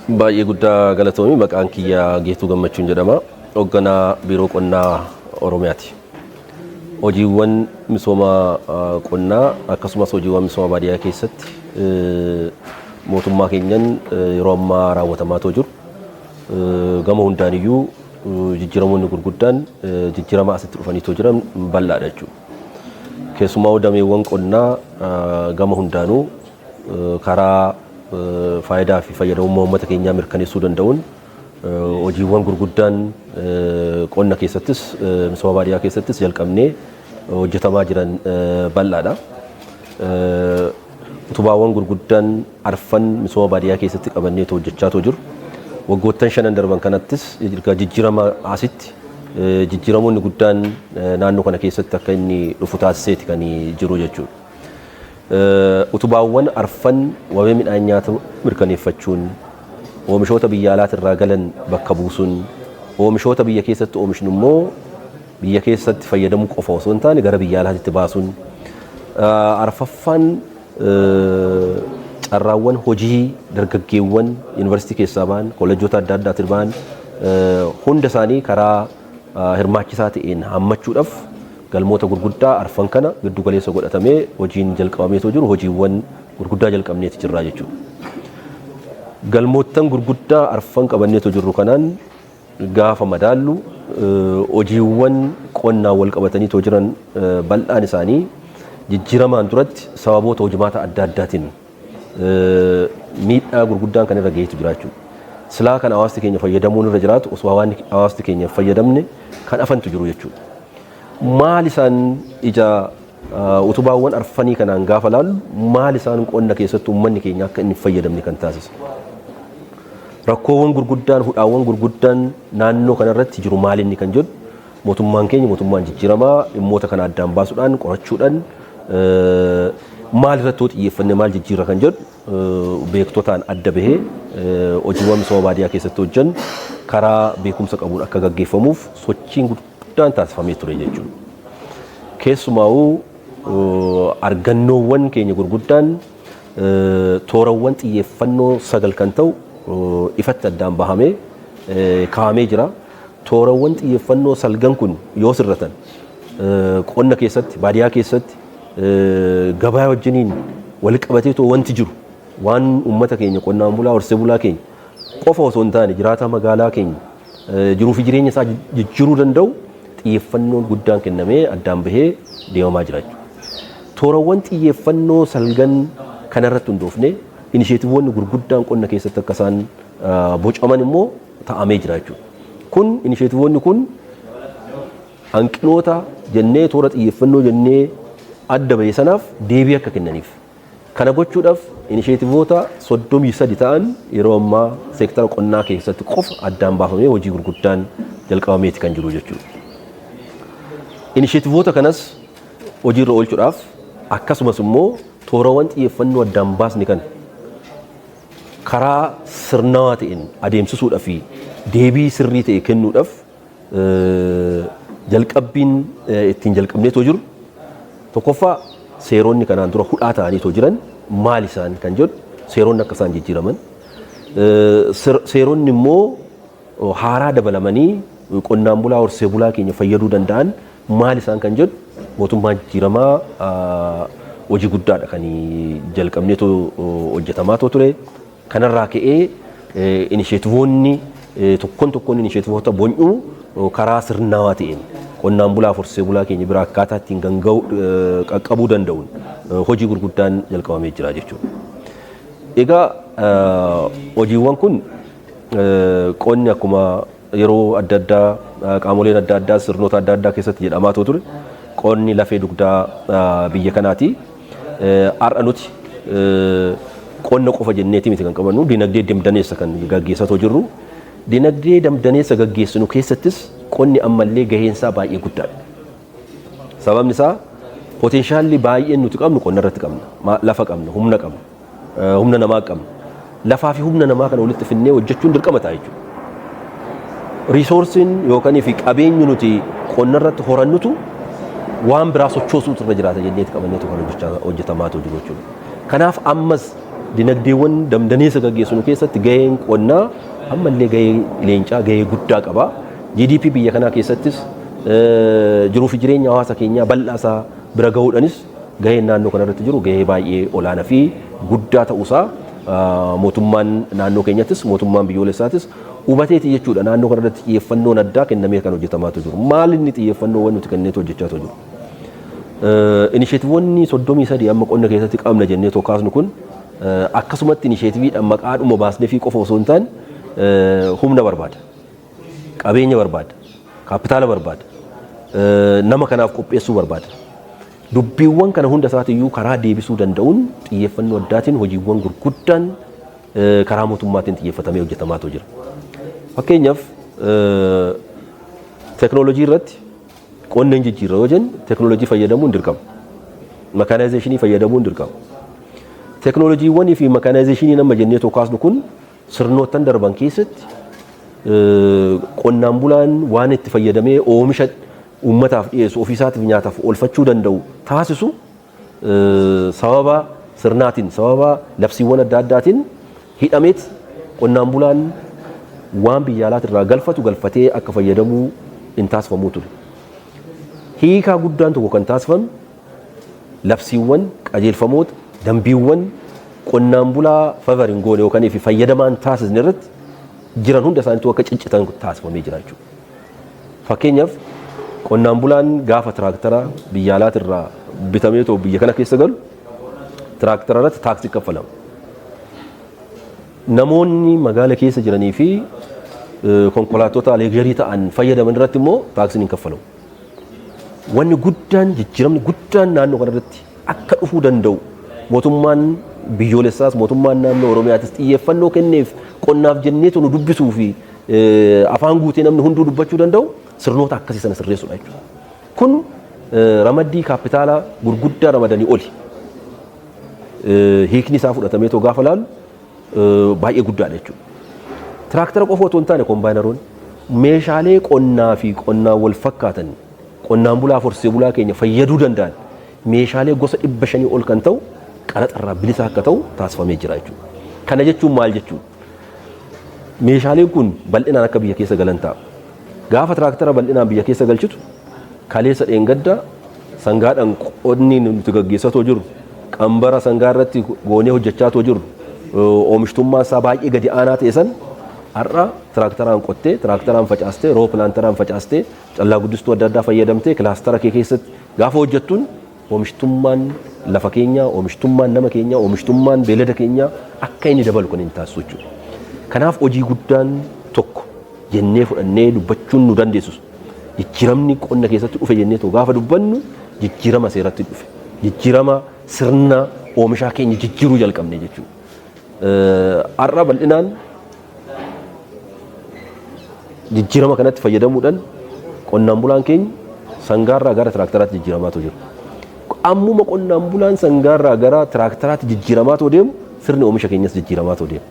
Baay'ee guddaa galatoomi. Maqaan kiyya Geetuu Gammachuun jedhama. Hoogganaa Biiroo Qonnaa Oromiyaati. Hojiiwwan misooma qonnaa akkasumas hojiiwwan misooma baadiyyaa keessatti mootummaa keenyan yeroo ammaa raawwatamaa jiru. Gama hundaaniyyuu jijjiiramoonni gurguddaan jijjiirama asitti dhufaniitoo jiran bal'aadha jechuudha. Keessumaa dameewwan qonnaa gama hundaanuu karaa faayidaa fi fayyadamummaa uummata keenyaa mirkaneessuu danda'uun hojiiwwan gurguddaan qonna keessattis misooma baadiyyaa keessattis jalqabnee hojjetamaa jiran bal'aadha. Utubaawwan gurguddaan arfan misooma baadiyyaa keessatti qabannee hojjechaa jiru. Waggoottan shanan darban kanattis jijjiirama asitti jijjiiramoonni guddaan naannoo kana keessatti akka inni dhufu taasiseeti kan jiru jechuudha. Utubaawwan arfan wabii midhaan nyaata mirkaneeffachuun, oomishoota biyya alaatirraa galan bakka buusuun, oomishoota biyya keessatti oomishnu immoo biyya keessatti fayyadamuu qofa osoo hin taane gara biyya alaatitti baasuun, arfaffaan carraawwan hojii dargaggeewwan yuunivarsiitii keessaa ba'an, kolleejjota adda addaatiin ba'an hunda isaanii karaa hirmaachisaa ta'een hammachuudhaaf galmoota gurguddaa arfan kana giddu galeessa godhatamee hojiin jalqabameetoo jiru hojiiwwan gurguddaa jalqabneeti jirra jechuudha. Galmoottan gurguddaa arfan qabanneetoo jirru kanaan gaafa madaallu hojiiwwan qonnaan wal qabataniitoo jiran bal'aan isaanii jijjiiramaan duratti sababoota hojimaata adda addaatiin miidhaa gurguddaan kan irra gaheetu jira jechuudha. Silaa kan hawaasni keenya fayyadamuun irra jiraatu osoo hawaasni keenya fayyadamne kan hafantu jiru jechuudha. Maal isaan ija utubaawwan arfanii kanaan gaafa laallu, maal isaan qonna keessatti uummanni keenya akka inni fayyadamne kan taasise? Rakkoowwan gurguddaan, hudhaawwan gurguddaan naannoo kanarratti jiru maal inni kan jedhu, mootummaan keenya, mootummaan jijjiiramaa, dhimmoota kana addaan baasuudhaan qorachuudhaan maal irratti yoo xiyyeeffanne maal jijjiirra kan jedhu beektotaan adda bahee hojiiwwan misooma baadiyyaa keessatti hojjennu karaa beekumsa qabuun akka gaggeeffamuuf sochiin guddaan taasifamee ture jechuudha. Keessumaa'uu argannoowwan keenya gurguddaan toorawwan xiyyeeffannoo 9 kan ta'u ifatti addaan bahamee kaa'amee jira. Toorawwan xiyyeeffannoo salgan kun yoo sirratan qonna keessatti, baadiyyaa keessatti gabaa wajjiniin wal qabatee too wanti jiru waan uummata keenya, qonnaan bulaa, horsee bulaa keenya qofa osoo hin taane jiraataa magaalaa keenya jiruu fi jireenya isaa jijjiiruu danda'u xiyyeeffannoon guddaan kennamee addaan bahee deemamaa jira jechuudha. Toorawwan xiyyeeffannoo salgan kanarratti hundoofne inisheetiiwwan gurguddaan qonna keessatti akka isaan bocaman immoo ta'amee jira jechuudha. Kun inisheetiiwwan kun hanqinoota jennee toora xiyyeeffannoo jennee adda bahe sanaaf deebii akka kennaniif. Kana gochuudhaaf inisheetiivoota 33 ta'an yeroo ammaa seektara qonnaa keessatti qofa addaan baafamee hojii gurguddaan jalqabameeti kan jiru jechuudha. Inisheetiivoota kanas hojiirra oolchuudhaaf akkasumas immoo toorawwan xiyyeeffannoo addaan baasne kana karaa sirnawaa ta'een adeemsisuudhaa fi deebii sirrii ta'e kennuudhaaf jalqabbiin ittiin jalqabneetoo jiru, tokkoffaa seeronni kanaan dura hudhaa ta'aniitoo jiran maal isaan kan jedhu, seeronni akka isaan jijjiiraman, seeronni immoo haaraa dabalamanii qonnaan bulaa, horsee bulaa keenya fayyaduu danda'an maal isaan kan jedhu mootummaan jijjiiramaa hojii guddaadha kan jalqabneetoo hojjetamaa ture. Kanarraa ka'ee inisheetivoonni tokkoon tokkoon inisheetivoota bony'uu karaa sirnaawaa ta'een qonnaan bulaa, horsee bulaa keenya bira akkaataa ittiin qaqqabuu danda'uun hojii gurguddaan jalqabamee jira jechuudha. Egaa hojiiwwan kun, qonni akkuma yeroo adda addaa qaamoleen adda addaa sirnoota adda addaa keessatti jedhamaa ture, qonni lafee dugdaa biyya kanaati. Har'a nuti qonna qofa jenneeti miti kan qabannu, dinagdee damdaneessa kan gaggeessatoo jirru. Dinagdee damdaneessa gaggeessinu keessattis qonni ammallee gaheensaa baay'ee guddaadha. Sababni isaa poteenshaalli baay'een nuti qabnu qonna irratti qabna. Lafa qabna, humna qabna, humna namaa qabna. Lafaa fi humna namaa kana walitti finnee hojjechuun dirqama ta'a jechuudha. Resourceiin yookaan fi qabeenyi nuti qonna irratti horannutu waan biraa sochoosuutu irra jiraata jenneeti qabanneetu kan hojjetamaatu jiru jechuudha. Kanaaf ammas Dinagdeewwan damdaneessa gaggeessinu keessatti gaheen qonnaa ammallee gahee leencaa, gahee guddaa qaba. GDP biyya kanaa keessattis, jiruu fi jireenya hawaasa keenyaa bal'aa isaa bira gahuudhanis gaheen naannoo kanarratti jiru gahee baay'ee olaanaa fi guddaa ta'uusaa mootummaan naannoo keenyattis mootummaan biyyoolessaatis hubateeti jechuudha. Naannoo kanarratti xiyyeeffannoon addaa kennamee kan hojjetamaatu jiru. Maal inni xiyyeeffannoowwan nuti kenneetu hojjechaa jiru? Inisheetiivoonni 33 amma qonna keessatti qabna jennee kaasnu kun akkasumatti inisheetiiviidhaan maqaadhuma baasnee fi qofa osoo hin taane humna barbaada. Qabeenya barbaada. Kaapitaala barbaada. Nama kanaaf qopheessuu barbaada. Dubbiiwwan kana hunda isaatiiyyuu karaa deebisuu danda'uun xiyyeeffannoo addaatiin hojiiwwan gurguddaan karaa mootummaatiin xiyyeeffatamee hojjetamaatu jira. Fakkeenyaaf, teeknooloojii irratti qonna hin jijjiirra yoo jennu, teeknooloojii fayyadamuun dirqama. Makaanaayizeeshinii fayyadamuun dirqama. Teeknooloojiiwwanii fi makaanaayizeeshinii nama jennee kaasnu kun sirnoottan darban keessatti qonnaan bulaan waan itti fayyadamee oomisha uummataaf dhiyeessu, ofiisaatiif nyaataaf oolfachuu danda'u taasisu, sababa sirnaatiin, sababa labsiiwwan adda addaatiin hidhameet qonnaan bulaan waan biyya alaatirraa galfatu galfatee akka fayyadamuu hin taasifamuu ture. Hiikaa guddaan tokko kan taasifame labsiiwwan, qajeelfamoota, dambiiwwan qonnaan bulaa favor hin goone yookaan fi fayyadamaan taasisne irratti jiran hunda isaaniitu akka ciccitan taasifamee jira jechuudha. Fakkeenyaaf, qonnaan bulaan gaafa tiraaktara biyya alaatirraa bitamee too biyya kana keessa galu tiraaktara irratti taaksii kaffalama. Namoonni magaala keessa jiranii fi konkolaattota luxury ta'an fayyadaman irratti immoo taaksiin hin kaffalamu. Wanni guddaan, jijjiiramni guddaan naannoo kanarratti akka dhufuu danda'u mootummaan biyyoolessaas mootummaan naannoo Oromiyaatis xiyyeeffannoo kenneef qonnaaf jenneetu nu dubbisuu fi afaan guutee namni hunduu dubbachuu danda'u sirnoota akkasii sana sirreessuudha jechuudha. Kun ramaddii kaapitaalaa gurguddaa ramadanii oli. Hiikni isaa fudhatamee too gaafa laalu baay'ee guddaadha jechuudha. Tiraaktara qofa otoo hin taane, kombaayinaroonni meeshaalee qonnaa fi qonnaan wal fakkaatan, qonnaan bulaa, horsee bulaa keenya fayyaduu danda'an meeshaalee gosa 500 ol kan ta'u qaraxarraa bilisa akka ta'u taasifamee jira jechuudha. Kana jechuun maal jechuudha? Meeshaaleen kun bal'inaan akka biyya keessa galan ta'a. Gaafa tiraaktara bal'inaan biyya keessa galchitu, kaleessa dheengadda sangaadhaan qonni nuti gaggeessatoo jirru, qambara sangaa irratti goonee hojjechaatoo jirru, oomishtummaan isaa baay'ee gadi aanaa ta'e san har'a tiraaktaraan qottee, tiraaktaraan facaastee, row planteraan facaastee, callaa guddistuu adda addaa fayyadamtee kilaastara kee keessatti gaafa hojjettuun oomishtummaan lafa keenyaa, oomishtummaan nama keenyaa, oomishtummaan beelada keenyaa akka inni dabalu kan inni taasisu jechuudha. Kanaaf hojii guddaan tokko jennee fudhannee dubbachuun nu dandeessisu, jijjiiramni qonna keessatti dhufe jennee too gaafa dubbannu, jijjiirama seeratti dhufe, jijjiirama sirna oomishaa keenya jijjiiruu jalqabne jechuudha. Har'a bal'inaan jijjiirama kanatti fayyadamuudhaan qonnaan bulaan keenya sangaarraa gara tiraaktaraatti jijjiiramaatu jiru. Ammuma qonnaan bulaan sangaarraa gara tiraaktaraatti jijjiiramaatu deemu, sirni oomisha keenyas jijjiiramaatu deema.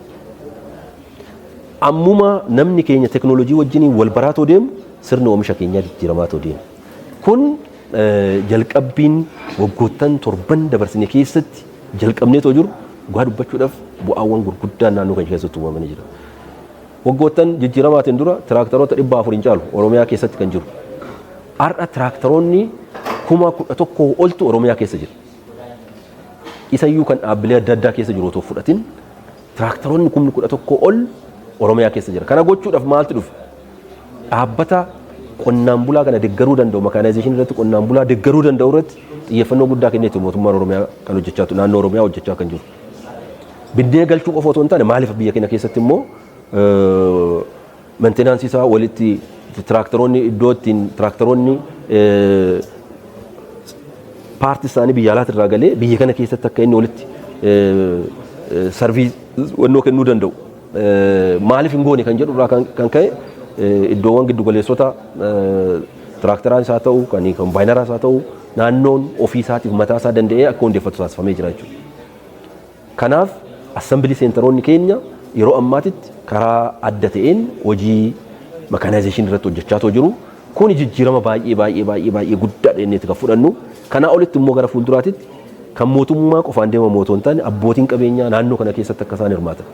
Ammuma namni keenya teknoolojii wajjin wal baraatoo deemu, sirni oomisha keenyaa jijjiiramaatu deema. Kun jalqabbiin waggoottan 7n dabarsine keessatti jalqabneetoo jiru dhugaa dubbachuudhaaf bu'aawwan gurguddaan naannoo keenya keessatti uumamanii jira. Waggoottan jijjiiramaatiin dura tiraaktaroota 400 hin caalu Oromiyaa keessatti kan jiru. Har'a tiraaktaroonni 11,000 oltu Oromiyaa keessa jira. Isayyuu kan dhaabbilee adda addaa keessa jiru otoo fudhatin tiraaktaroonni 11,000 ol Oromiyaa keessa jira. Kana gochuudhaaf maaltu dhufe? Dhaabbata qonnaan bulaa kana deeggaruu danda'u, makaanaayizeeshinii irratti qonnaan bulaa deeggaruu danda'u irratti xiyyeeffannoo guddaa kenneetu mootummaan Oromiyaa kan hojjechaa, naannoo Oromiyaa hojjechaa kan jiru. Biddeen galchuu qofa otoo hin taane, maaliif biyya keenya keessatti immoo maintenance isaa walitti tiraaktaroonni iddoo ittiin tiraaktaroonni paartii isaanii biyya alaati irraa galee biyya kana keessatti akka inni walitti service wannoo kennuu danda'u maaliif hin goone kan jedhu irraa kan ka'e, iddoowwan giddugaleessota tiraaktaraan isaa ta'u, kan kombaayinaraas haa ta'u, naannoon ofii isaatiif mataa isaa danda'ee akka hundeeffatu taasifamee jira jechuudha. Kanaaf assembly centeroonni keenya yeroo ammaatitti karaa adda ta'een hojii makaanaayizeeshinii irratti hojjechaa jiru. Kun jijjiirama baay'ee baay'ee baay'ee baay'ee guddaadha jenneeti kan fudhannu. Kanaa olitti immoo gara fuulduraatitti Kan mootummaa qofaan deemamu otoo hin taane abbootiin qabeenyaa naannoo kana keessatti akka isaan hirmaatan,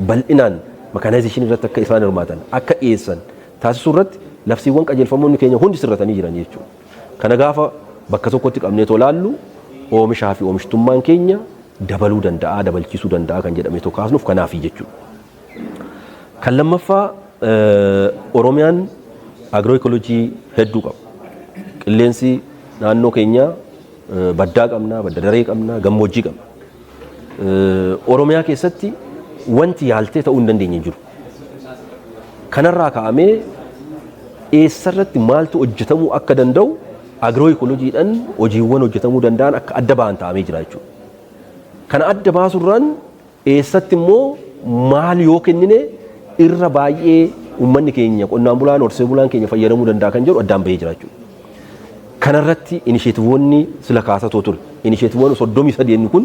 bal'inaan mekaanaayizeeshinii irratti akka isaan hirmaatan, akka dhiyeessan taasisuu irratti labsiiwwan qajeelfamoonni keenya hundi sirratanii jiran jechuudha. Kana gaafa bakka tokkotti qabnee too laallu oomishaa fi oomishtummaan keenya dabaluu danda'a, dabalchiisuu danda'a kan jedhamee too kaasnuuf kanaafi jechuudha. Kan lammaffaa, Oromiyaan agiroo-ikooloojii hedduu qaba. Qilleensi naannoo keenyaa baddaa qabna, badda daree qabna, gammoojjii qabna. Oromiyaa keessatti wanti yaaltee ta'uu hin dandeenye hin jiru. Kanarraa ka'amee eessarratti maaltu hojjetamuu akka danda'u agiroo-ikooloojiidhaan hojiiwwan hojjetamuu danda'an akka adda ba'an ta'amee jira jechuudha. Kana adda baasurraan eessatti immoo maal yoo kennine irra baay'ee uummanni keenya, qonnaan bulaan, horsee bulaan keenya fayyadamuu danda'a kan jedhu addaan bahee jira jechuudha. Kanarratti inisheetiiwwanni sila kaasatoo ture. Inisheetiiwwan 33 inni kun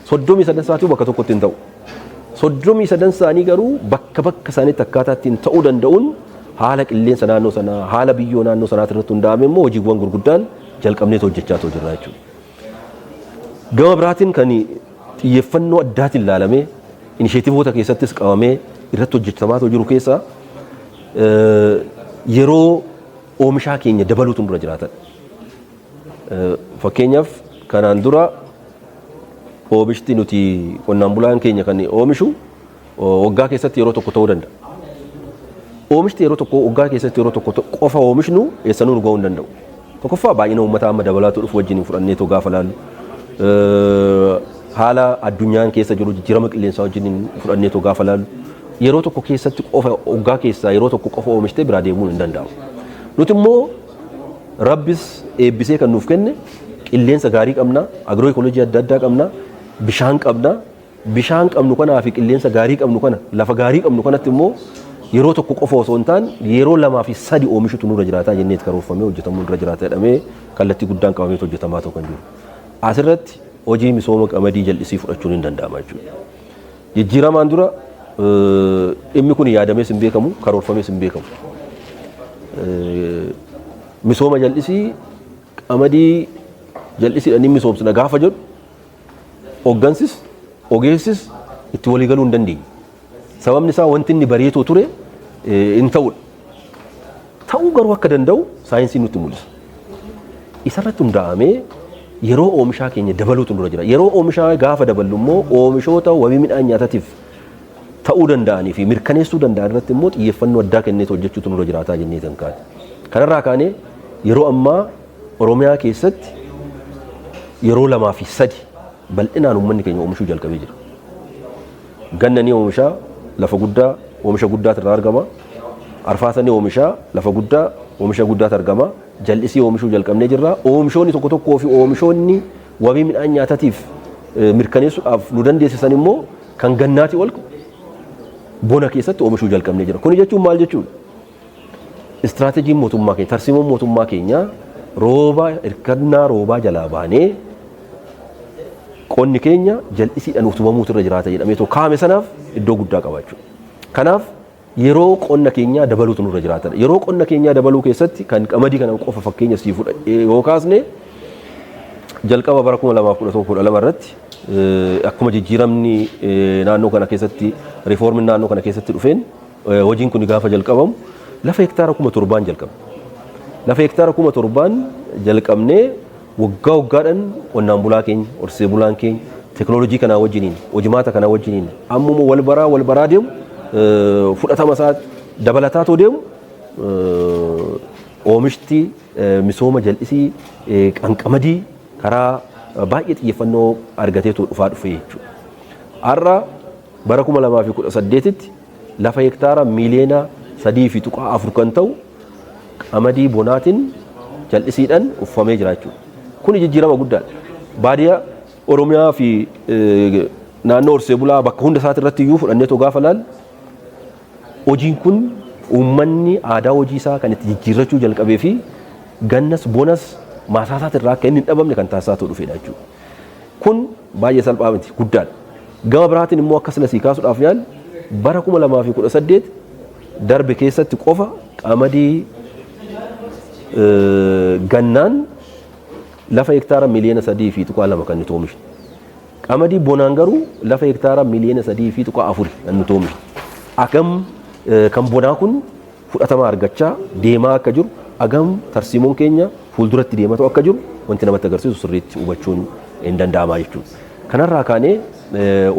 33 isaatii bakka tokkotti hin ta'u. 33 isaanii garuu bakka bakka isaaniitti akkaataa ittiin ta'uu danda'uun haala qilleensa naannoo sanaa, haala biyyoo naannoo sanaati irratti hundaa'ame immoo hojiiwwan gurguddaan jalqabneet hojjechaa jirra jechuudha. Gama biraatiin kan xiyyeeffannoo addaatiin ilaalamee inisheetiivoota keessattis qabamee irratti hojjetamaa jiru keessaa yeroo oomishaa keenya dabaluutu dura jiraatan. Fakkeenyaaf, kanaan dura oomishti nuti qonnaan bulaan keenya kan oomishu waggaa keessatti yeroo tokko ta'uu danda'a. Oomishti yeroo tokko, waggaa keessatti yeroo tokko qofa oomishnu eessanuu nu ga'uu hin danda'u. Tokkoffaa, baay'ina uummataa amma dabalaatu dhufu wajjin fudhannee too gaafa laallu, haala addunyaan keessa jiru, jijjiirama qilleensaa wajjin fudhannee too gaafa laallu, yeroo tokko keessatti qofa, waggaa keessaa yeroo tokko qofa oomishtee biraa deemuun hin danda'amu. Nuti immoo Rabbis eebbisee kan nuuf kenne qilleensa gaarii qabna, agiroo ikooloojii adda addaa qabna, bishaan qabna. Bishaan qabnu kanaa fi qilleensa gaarii qabnu kana, lafa gaarii qabnu kanatti immoo yeroo tokko qofa osoo hin taane yeroo lamaa fi sadi oomishutu nurra jiraataa jenneet karoorfamee hojjetamuu nurra jiraata jedhamee kallattii guddaan qabamee hojjetamaa ta'u kan jiru. Asirratti hojii misooma qamadii jal'isii fudhachuun hin danda'ama jechuudha. Jijjiiramaan dura dhimmi kun yaadamees hin beekamu, karoorfamees hin beekamu. Misooma jal'isii, qamadii jal'isiidhaan ni misoomsina gaafa jedhu hooggansis ogeessis itti walii galuu hin dandeenye. Sababni isaa wanti inni bareetoo ture hin ta'udha. Ta'uu garuu akka danda'u saayinsiin nutti mul'isa. Isarratti hundaa'amee yeroo oomishaa keenya dabaluutu nurra jira. Yeroo oomishaa gaafa daballu immoo oomishoota wabii midhaan nyaatatiif ta'uu danda'anii fi mirkaneessuu danda'an irratti immoo xiyyeeffannoo addaa kenneet hojjechuutu nurra jiraataa jennee kan kaane. Kanarraa kaanee yeroo ammaa Oromiyaa keessatti yeroo lamaa fi sadi bal'inaan uummanni keenya oomishuu jalqabee jira. Ganna ni oomishaa, lafa guddaa oomisha guddaatu irraa argama. Arfaasa ni oomishaa, lafa guddaa oomisha guddaatu argama. Jal'isii oomishuu jalqabnee jirra. Oomishoonni tokko tokkoo fi oomishoonni wabii midhaan nyaatatiif mirkaneessuudhaaf nu dandeessisan immoo kan gannaatii ol bona keessatti oomishuu jalqabnee jira. Kuni jechuun maal jechuudha? Istiraatejiin mootummaa keenya, tarsiimoon mootummaa keenya rooba hirkannaa roobaa jalaa baanee qonni keenya jal'isiidhaan utubamuutu irra jiraata jedhamee too kaa'ame sanaaf iddoo guddaa qaba jechuudha. Kanaaf yeroo qonna keenyaa dabaluutu nurra jiraata. Yeroo qonna keenyaa dabaluu keessatti kan qamadii kana qofa fakkeenya sii fudhadhee yoo kaasne, jalqaba bara 2011 irratti akkuma jijjiiramni naannoo kana keessatti, riifoormiin naannoo kana keessatti dhufeen hojiin kun gaafa jalqabamu lafa hektaara 7,000 jalqabne. Lafa hektaara 7,000 jalqabnee waggaa waggaadhaan qonnaan bulaa keenya, horsee bulaan keenya teknoolojii kanaa wajjiniin, hojimaata kanaa wajjiniin ammuma wal baraa wal baraa deemu, fudhatama isaa dabalataa too deemu, oomishti misooma jal'isii qamadii karaa baay'ee xiyyeeffannoo argateetu dhufaa dhufe jechuudha. Har'a bara 2018tti lafa hektaara miiliyoona 3.4 kan ta'u qamadii bonaatiin jal'isiidhaan uffamee jira jechuudha. Kuni jijjiirama guddaadha. Baadiyyaa Oromiyaa fi naannoo horsee bulaa bakka hunda isaati irratti iyyuu fudhannee too gaafa laallu, hojiin kun uummanni aadaa hojii isaa kan itti jijjiirrachuu jalqabee fi gannas bonas maasaa isaati irraa akka inni hin dhabamne kan taasisaa too dhufedha jechuudha. Kun baay'ee salphaa miti, guddaadha. Gama biraatiin immoo akka sila sii kaasuudhaaf yaal bara 2018 darbe keessatti qofa qamadii gannaan lafa hektaara miliyoona 3.2 kan nuti oomishne. Qamadii bonaan garuu lafa hektaara miliyoona 3.4 kan nuti oomishne. Agam kan bonaa kun fudhatama argachaa deemaa akka jiru, agam tarsiimoon keenya fuulduratti deematu akka jiru wanti namatti agarsiisu sirriitti hubachuun hin danda'amaa jechuudha. Kanarraa kaanee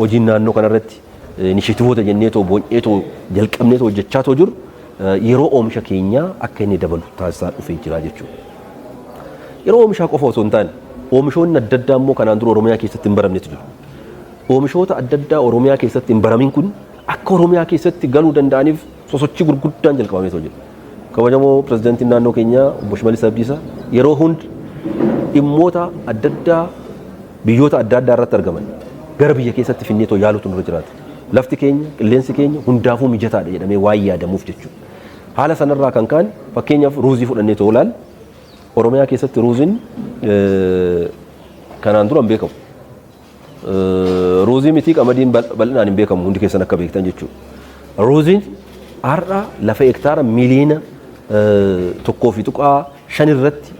hojiin naannoo kanarratti inisheetivoota jenneetoo boon'eetoo jalqabneetoo hojjechaa too jiru yeroo oomisha keenyaa akka inni dabalu taasisaa dhufee jira jechuudha. Yeroo oomishaa qofa osoo hin taane, oomishoonni adda addaa immoo kanaan dura Oromiyaa keessatti hin baramnetu jiru. Oomishoota adda addaa Oromiyaa keessatti hin baramin kun akka Oromiyaa keessatti galuu danda'aniif sosochii gurguddaan jalqabameetoo jira. Kabajamoo pirezidaantiin naannoo keenyaa obbo Shimallis Abdiisaa yeroo hunda dhimmoota adda addaa biyyoota adda addaa irratti argaman gara biyya keessatti finneetoo yaaluutu nurra jiraata. Lafti keenya, qilleensi keenya hundaafuu mijataadha jedhamee waan yaadamuuf jechuudha. Haala sanarraa kan ka'an, fakkeenyaaf ruuzii fudhannee ilaal, Oromiyaa keessatti ruuziin kanaan dura hin beekamu. Ruuzii miti, qamadiin bal'inaan hin beekamu, hundi keessan akka beektan jechuudha. Ruuziin har'a lafa hektaara miliyoona 1.5 irratti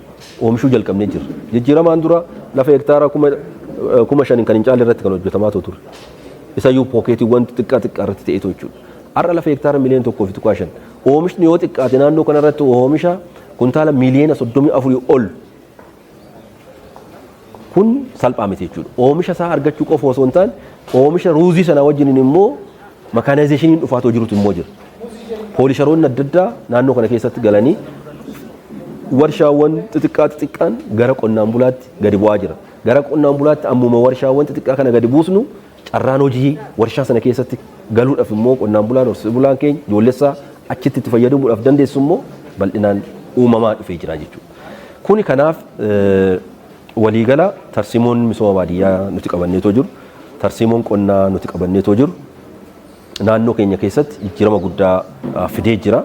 oomishuu jalqabnee jirra. Jijjiiramaan dura lafa hektaara 5,000 kan hin caalle irratti kan hojjetamaa ture. Isayyuu pookeetiiwwan xixiqqaa xiqqaa irratti ta'etu jechuudha. Har'a lafa hektaara miliyoona 1.5. Oomishni yoo xiqqaate naannoo kanarratti oomisha kuntaala miliyoona 34 ol kun salphaa miti jechuudha. Oomisha isaa argachuu qofa osoo hin taane, oomisha ruuzii sana wajjin immoo mekaanaayizeeshiniin dhufaatoo jirutu immoo jira. Poolisharoonni adda addaa naannoo kana keessatti galanii warshaawwan xixiqqaa xixiqqaan gara qonnaan bulaatti gadi bu'aa jira. Gara qonnaan bulaatti ammuma warshaawwan xixiqqaa kana gadi buusnu, carraan hojii warshaa sana keessatti galuudhaaf immoo qonnaan bulaan, horsiisee bulaan keenya ijoollessaa achitti itti fayyadamuudhaaf dandeessu immoo bal'inaan uumamaa dhufee jira jechuudha. Kuni kanaaf waliigala tarsiimoon misooma baadiyyaa nuti qabanneetoo jiru, tarsiimoon qonnaa nuti qabanneetoo jiru naannoo keenya keessatti jijjiirama guddaa fidee jira.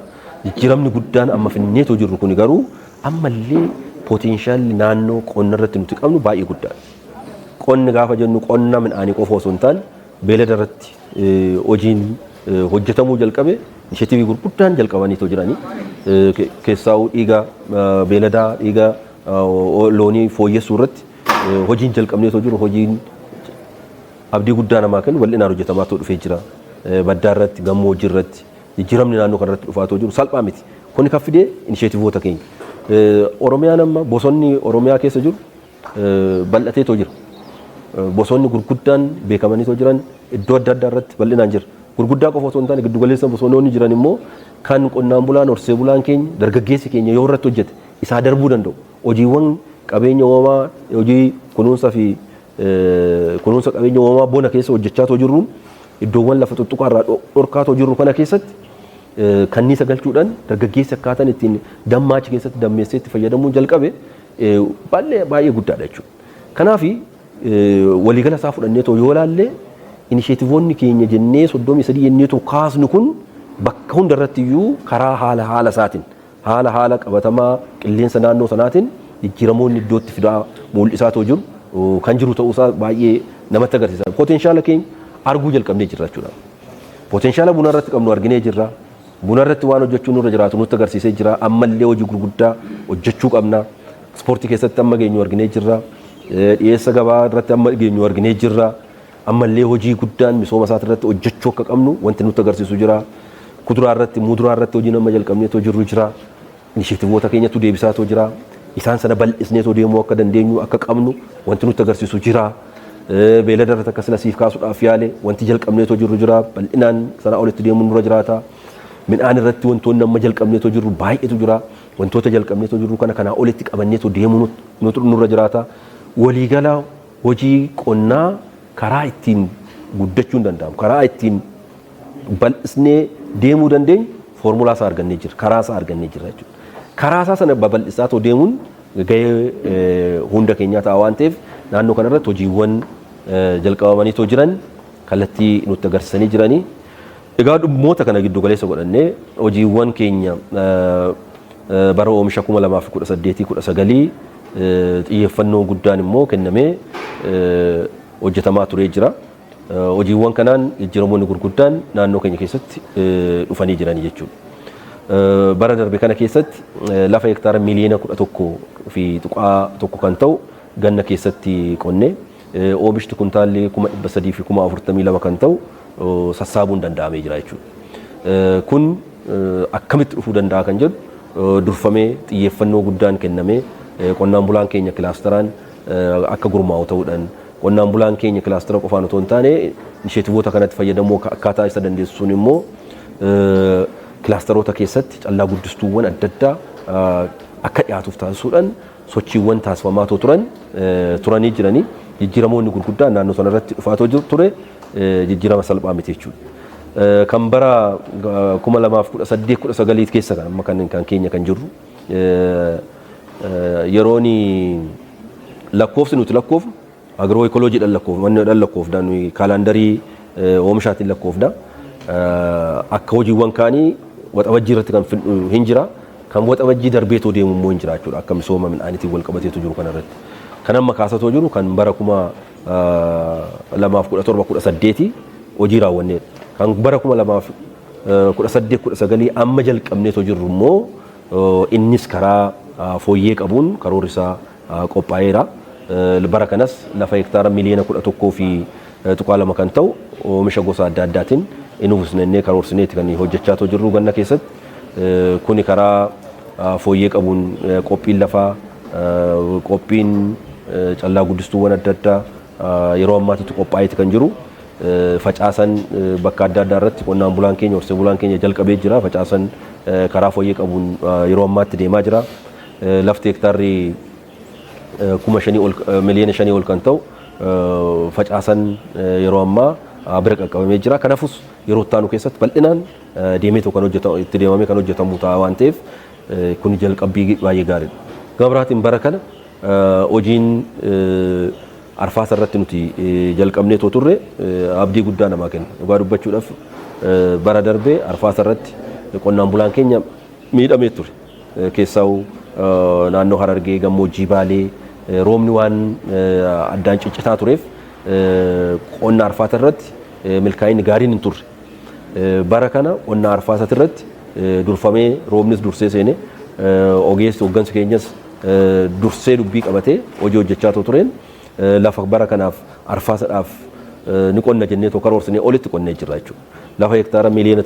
Jijjiiramni guddaan amma finneetoo jirru kuni garuu ammallee pooteenshaalli naannoo qonna irratti nuti qabnu baay'ee guddaadha. Qonni gaafa jennu qonna midhaanii qofa osoo hin taane, beelada irratti hojiin hojjetamuu jalqabe, inisheetiivii gurguddaan jalqabaniitoo jiranii, keessaa'uu dhiiga beeladaa, dhiiga loonii fooyyessuu irratti hojiin jalqabneetoo jiru, hojiin abdii guddaa namaa kennu bal'inaan hojjetamaatoo dhufee jira. Baddaa irratti, gammoojjii irratti jijjiiramni naannoo kanarratti dhufaatoo jiru salphaa miti. Kuni kan fidee inisheetivoota keenya. Oromiyaan amma bosonni Oromiyaa keessa jiru bal'ateetoo jira. Bosonni gurguddaan beekamaniitoo jiran iddoo adda addaa irratti bal'inaan jira. Gurguddaa qofa osoo hin taane, giddugaleessa bosonoonni jiran immoo kan qonnaan bulaan, horsee bulaan keenya, dargaggeessi keenya yoo irratti hojjete isaa darbuu danda'u. Hojiiwwan qabeenya uumamaa, hojii kunuunsa fi kunuunsa qabeenya uumamaa bona keessa hojjechaa too jirruun, iddoowwan lafa tuttuqaa irraa dhorkaa too jirru kana keessatti kanniisa galchuudhaan dargaggeessi akkaataan ittiin damma achi keessatti dammeessee itti fayyadamuu jalqabe baay'ee baay'ee guddaadha jechuudha. Kanaaf waliigala isaa fudhannee too yoo ilaalle, inisheetivoonni keenya jennee 33 jennee too kaasnu kun bakka hundarratti iyyuu karaa haala haala isaatiin, haala haala qabatamaa qilleensa naannoo sanaatiin jijjiiramoonni iddootti fidaa mul'isaa too jiru kan jiru ta'uusaa baay'ee namatti agarsiisa. Potenshaala keenya arguu jalqabnee jirra jechuudha. Potenshaala buna irratti qabnu arginee jirra. Buna irratti waan hojjechuun nurra jiraatu nutti agarsiisee jira. Ammallee hojii gurguddaa hojjechuu qabna. Ispoortii keessatti amma geenyu arginee jirra. Dhiyeessa gabaa irratti amma geenyu arginee jirra. Ammallee hojii guddaan misooma isaati irratti hojjechuu akka qabnu wanti nutti agarsiisu jira. Kuduraa irratti, muduraa irratti hojii nama jalqabneetoo jirru jira. Inisheetivoota keenyatu deebisaatoo jira. Isaan sana bal'isneetoo deemuu akka dandeenyu akka qabnu wanti nutti agarsiisu jira. Beelada irratti akka sila siif kaasuudhaaf yaale wanti jalqabneetoo jirru jira. Bal'inaan sana olitti deemuun nurra jiraata. Midhaan irratti wantoonni amma jalqabneetoo jirru baay'eetu jira. Wantoota jalqabneetoo jirru kana kanaa olitti qabanneetoo deemuu nurra jiraata. Waliigala hojii qonnaa karaa ittiin guddachuu hin danda'amu. Karaa ittiin bal'isnee deemuu dandeenyu foormulaa isaa argannee jira. Karaa isaa argannee jira jechuudha. Karaa isaa sana babal'isaa too deemuun gahee hunda keenyaa ta'a waan ta'eef, naannoo kanarratti hojiiwwan jalqabamanii too jiran kallattii nutti agarsiisanii jiranii. Egaa dhimmoota kana giddu galeessa godhannee hojiiwwan keenya bara oomisha 2018-19 xiyyeeffannoo guddaan immoo kennamee hojjetamaa turee jira. Hojiiwwan kanaan jijjiiramoonni gurguddaan naannoo keenya keessatti dhufanii jiranii jechuudha. Bara darbe kana keessatti lafa hektaara miliyoona 11.1 kan ta'u ganna keessatti qonnee oomishti kuntaalli 342,000 kan ta'u sassaabuun danda'amee jira jechuudha. Kun akkamitti dhufuu danda'a kan jedhu durfamee xiyyeeffannoo guddaan kennamee, qonnaan bulaan keenya kilaasteraan akka gurmaa'u ta'uudhaan, qonnaan bulaan keenya kilaastera qofaan otoo hin taane inisheetivoota kanatti fayyadamuu akkaataa isa dandeessisuun immoo kilaasteroota keessatti callaa guddistuuwwan adda addaa akka dhiyaatuuf taasisuudhaan sochiiwwan taasifamaa turan turanii jiranii, jijjiiramoonni gurguddaan naannoo sanarratti dhufaa ture jijjiirama salphaa miti jechuudha. Kan bara 2018 19 keessa kan amma kan keenya kan jirru yeroon lakkoofsi nuti lakkoofnu agro ekoloojiidhaan lakkoofna, manni lakkoofna, nuyi kaalaandarii oomishaatiin lakkoofna. Akka hojiiwwan kaanii Waxabajjii irratti kan hin jira. Kan Waxabajjii darbeetoo deemu immoo hin jira jechuudha, akka misooma midhaaniitiin wal qabateetu jiru kanarratti. Kan amma kaasatoo jiru kan bara 2017 18 hojii raawwanneedha. Kan bara 2018 19 amma jalqabneetoo jirru immoo innis karaa fooyyee qabuun karoorri isaa qophaa'eera. Bara kanas lafa hektaara 11.2 miliyoona kan ta'u oomisha gosa adda addaatiin inni uwwisnee karoorsineeti kan hojjechaa jirru ganna keessatti. Kuni karaa fooyyee qabuun qophiin lafaa, qophiin callaa guddistuuwwan adda addaa yeroo ammaatitti qophaa'eeti kan jiru. Facaasan bakka adda addaa irratti qonnaan bulaan keenya, horsee bulaan keenya jalqabee jira. Facaasan karaa fooyyee qabuun yeroo ammaatti deemaa jira. Lafti hektaarri 5,000 ol, 5 miliyoona ol kan ta'u facaasan yeroo ammaa bira qaqqabamee jira. Kanaafus yeroo itti aanu keessatti bal'inaan deemee kan hojjetamu, itti deemamee kan hojjetamu ta'a waan ta'eef, kun jalqabbii baay'ee gaariidha. Gama biraatiin bara kana hojiin arfaasa irratti nuti jalqabnee too turre abdii guddaa namaa kenna. Dhugaa dubbachuudhaaf, bara darbee arfaasa irratti qonnaan bulaan keenya miidhamee ture. Keessaa'u naannoo Harargee, gammoojjii Baalee roobni waan addaan ciccitaa tureef qonna arfaasa irratti milkaa'inni gaariin hin turre. Bara kana qonna arfaasa irratti durfamee roobnis dursee seene, ogeessi hooggansi keenyas dursee dubbii qabatee hojii hojjechaa tureen lafa bara kanaaf arfaasadhaaf ni qonna jennee tokko karoorsinee olitti qonnee jirra jechuudha. Lafa hektaara 1.99 miliyoona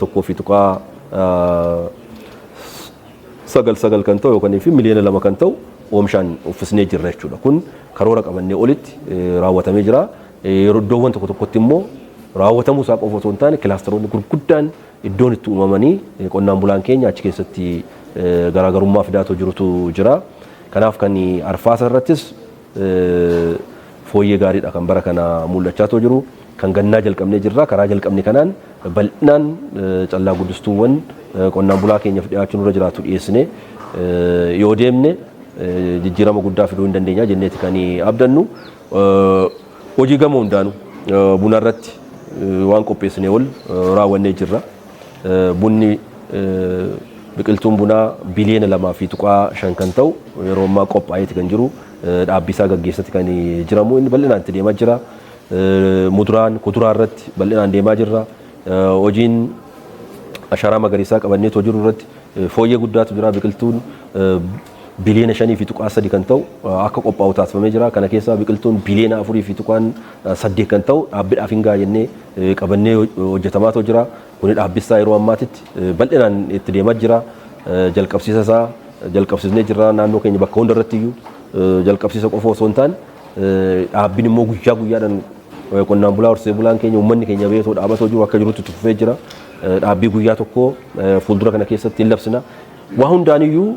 kan ta'u yookaan fi 2 miliyoona kan ta'u oomishaan uffisnee jirra jechuudha. Kun karoora qabannee olitti raawwatamee jira. Yeroo iddoowwan tokko tokkotti immoo raawwatamuu isaa qofa osoo hin taane kilaasteroonni gurguddaan iddoon itti uumamanii qonnaan bulaan keenya achi keessatti garaagarummaa fidaatoo jirutu jira. Kanaaf kan arfaasa irrattis fooyyee gaariidha kan bara kana mul'achaa jiru. Kan gannaa jalqabnee jirra. Karaa jalqabne kanaan bal'inaan callaa guddistuuwwan qonnaan bulaa keenyaaf dhiyaachuu nurra jiraatu dhiyeessine yoo deemne jijjiirama guddaa fiduu hin dandeenya jenneeti kan abdannu. Hojii gama hundaanuu buna irratti waan qopheessine ol raawwannee jirra. Bunni, biqiltuun bunaa 2.5 biliyoona kan ta'u yeroo ammaa qophaa'eeti kan jiru, dhaabbisaa gaggeessatti kan jiramu, inni bal'inaan itti deemaa jira. Muduraan kuduraa irratti bal'inaan deemaa jirra. Hojiin ashaaraa magariisaa qabannee jiru irratti fooyyee guddaatu jira. Biqiltuun 5.3 biliyoona kan ta'u akka qophaa'u taasifamee jira. Kana keessaa biqiltuun 4.8 biliyoona kan ta'u dhaabbiidhaaf hin ga'a jennee qabannee hojjetamaatu jira. Kuni dhaabbisaa yeroo ammaatitti bal'inaan itti deemaa jira. Jalqabsiisa isaa jalqabsiisnee jirra naannoo keenya bakka hunda irratti iyyuu. Jalqabsiisa qofa osoo hin taane dhaabbiin immoo guyyaa guyyaadhaan qonnaan bulaa, horsee bulaan keenya, uummanni keenya beekoo dhaabatoo jiru akka jirutti itti fufee jira. Dhaabbii guyyaa tokko fuuldura kana keessatti hin labsina. Waa hundaaniyyuu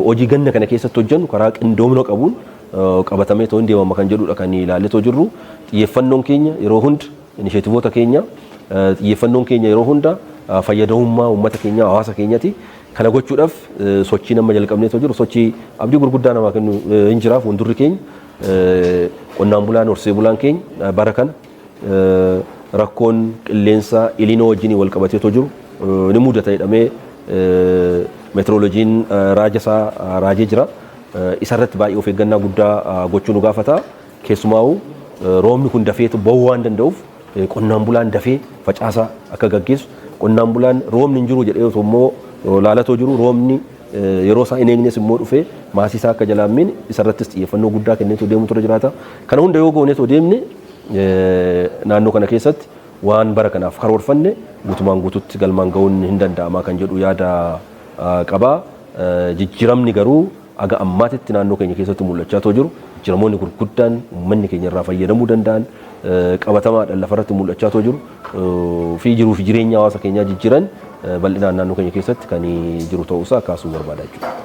hojii ganna kana keessatti hojjennu karaa qindoomina qabuun qabatamee too hin deemama kan jedhudha kan ilaalletoo jirru. Xiyyeeffannoon keenya yeroo hunda inisheetivoota keenya, xiyyeeffannoon keenya yeroo hunda fayyadamummaa uummata keenya, hawaasa keenyati. Kana gochuudhaaf sochii nama jalqabneetoo jiru sochii abdii gurguddaa namaa kennu hin jira. Fuuldurri keenya, qonnaan bulaan, horsee bulaan keenya bara kana rakkoon qilleensaa ilinoo wajjin wal qabateetoo jiru ni mudata jedhamee meteoroloojiin raaja isaa raajee jira. Isarratti baay'ee of eeggannaa guddaa gochuu nu gaafata. Keessumaa'u roobni kun dafee bahuu waan danda'uuf qonnaan bulaan dafee facaasaa akka gaggeessu, qonnaan bulaan roobni hin jiru jedhee osoo immoo laalatoo jiru roobni yeroo isaa hin eegnes immoo dhufee maasii isaa akka jalaa hin miine isarrattis xiyyeeffannoo guddaa kenneetoo deemutu irra jiraata. Kana hunda yoo gooneetoo deemne naannoo kana keessatti waan bara kanaaf karoorfanne guutumaan guututti galmaan ga'uun hin danda'ama kan jedhu yaada qaba. Jijjiiramni garuu aga ammaatitti naannoo keenya keessatti mul'achaa too jiru, jijjiiramoonni gurguddaan uummanni keenya irraa fayyadamuu danda'an qabatamaadhaan lafarratti mul'achaa too jiru fi jiruu fi jireenya hawaasa keenyaa jijjiiran bal'inaan naannoo keenya keessatti kan jiru ta'uusaa kaasuu barbaada jechuudha.